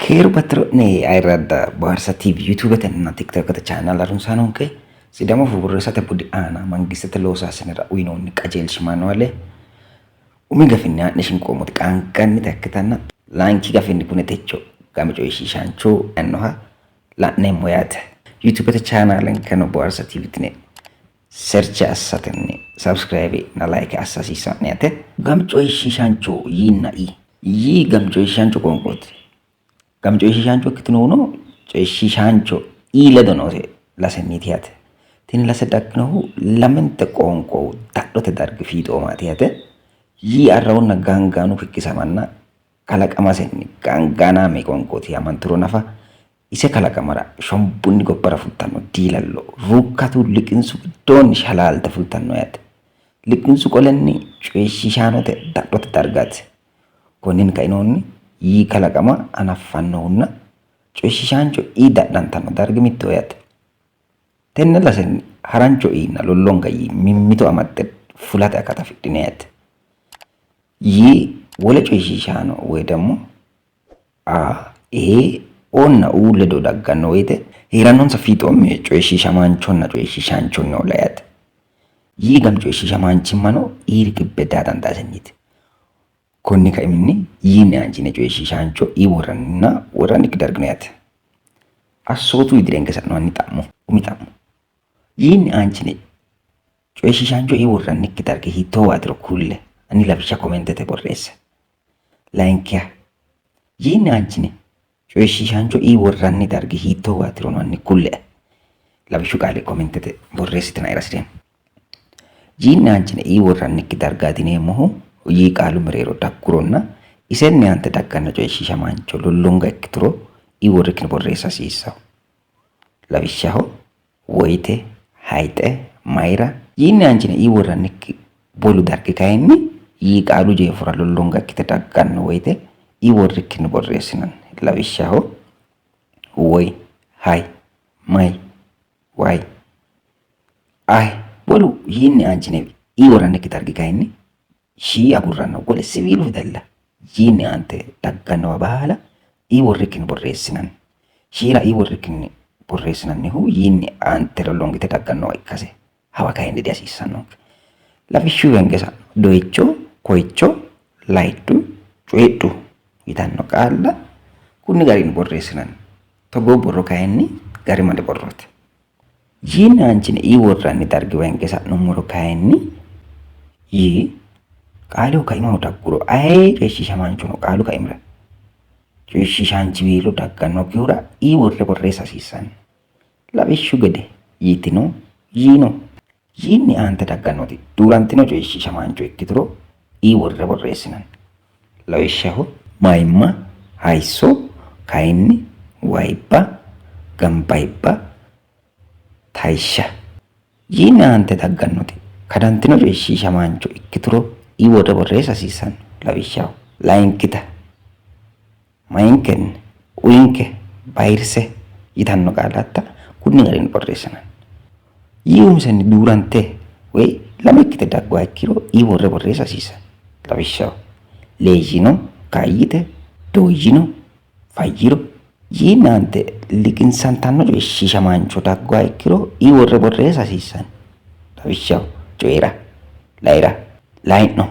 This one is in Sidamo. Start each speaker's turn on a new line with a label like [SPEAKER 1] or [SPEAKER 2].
[SPEAKER 1] Keeru batiro'ne ayirradda Bohaarsa TV YouTubetenna TikTokete channel harunsaanonke Sidaamu Afoo borreessate budi aana mangistete loosaasinera uyinoonni qajeelshi manuwaale umi gafinni haa'ne shinqoommoti qaangannita ikkitanna layinki gafinni kune techo game coyishiishaancho yaannoha la'neemmo yaate. YouTubete channelenkeno Bohaarsa TV tine search assatenni subscribe na like assa hasiissanno yaate. Gam coyishiishaancho yiinna i. Yii gam coyishiishaancho qoonqooti. Gam coyishiishaancho ikkitinohuno coyishiishaancho i ledo noose lasenniiti yaate. Tini lase dagginohu lamente qoonqo dadhote dargi fiixoomaati yaate. Yii arrawunna gaangaanu kikkisamanna kalaqamasenni gaangaanaame qoonqooti yaamanturo nafa Ise kalaqamara shombunni gobbara fultanno diilallo ruukkatu liqinsu giddoonni shalaalte fultanno yaate. Liqinsu qolenni coyishiishaanote dadhote dargaati. Konninni kainohunni yii kalaqama hanaffannohunna coyishiishaancho ii dadhantanno dargi mittoho yaate. Tenne lasenni harancho iinna lollonga yii mimmito amadde fulate akata afidhino yaate. Yii wole coyishiishaano woy ደግሞ A, E, O nna U ledo dagganno woyite hee'rannonsa fiixoomme coyishiishamaanchonna coyishiishaanchonniholla yaate. Yii gam coyishiishamaanchimmano ii riqibbe daa dandaasenniiti. Konni kaiminni yiinni aanchine coyishiishaancho ii worranninna worrannikki dargi no yaate. Assootu widirenke sa'noonni xa'mo umi xa'mo. Yiinni aanchine coyishiishaancho ii worrannikki dargi hiittoowaatiro kulle. Hanni lawishsha komentete borreesse. Layinkiha, yiinni aanchine coyishiishaancho ii worranni dargi hiittoowaatirono hanni kulle''e. Lawishshu qaale komentete borreessitinaera hasi'reemmo. Yiinni aanchine ii worrannikki dargaati yineemmohu yii qaalu mereero dagguronna isenni aante dagganno coyishiishamaancho lollonga ikkituro ii worrikkinni borreessa hasiissanno. Lawishshaho, woyite, hayixe, mayira. Yiinni aanchine ii worrannikki wolu dargi kayinni yii qaalu jeefora lollonga ikkite dagganno woyite ii worrikkinni borreessinanni. Lawishshaho, woy, hay, may, way, ay. Wolu yiinni aanchine ii worrannikki dargi kayinni shii agurranna wole siwiilu fidalla yiinni aante daggannowa baala ii worrikkinni borreessinanni. Shiira ii worrikkinni borreessinannihu yiinni aante lollongite daggannowa ikkase hawa kayinni dihasiissannonke. Lawishshu wenge sa'no doyicho, koyicho, layidhu, coyidhu yitanno qaalla kunni garinni borreessinanni. Togoo borro kayinni garimale borrooti. Yiinni aanchine ii worranni dargiwa hinge sa'nummoro kayinni yii qaaleho kaimaho dagguro aye coyishiishamaanchono qaalu kaimira coyishiishaanchiweelo daggannokkihura ii worre borreessa hasiissanno. Lawishshu gede yitino, yiino. Yiinni aante daggannoti duurantino coyishiishamaancho ikkituro ii worre borreessinanni. Lawishshaho, mayimma, hayisso, kayinni, wayibba, gambayibba, tayishsha. Yiinni aante daggannoti kadantino coyishiishamaancho ikkituro ii worre borreessa hasiissanno. Lawishshaho, layinkita, mayinkenni, uyinke, bayirse yitanno qaallatta kunni garinni borreessinanni. Yii umisenni duurante woy lame ikkite dagguha ikkiro ii worre borreessa hasiissanno. Lawishshaho, leeyyino, kaayyite, dooyyino, fayyiro. Yiinni aante liqinsantanno coyishiishamaancho dagguha ikkiro ii worre borreessa hasiissanno. Lawishshaho, coyi'ra, layi'ra, layi'no.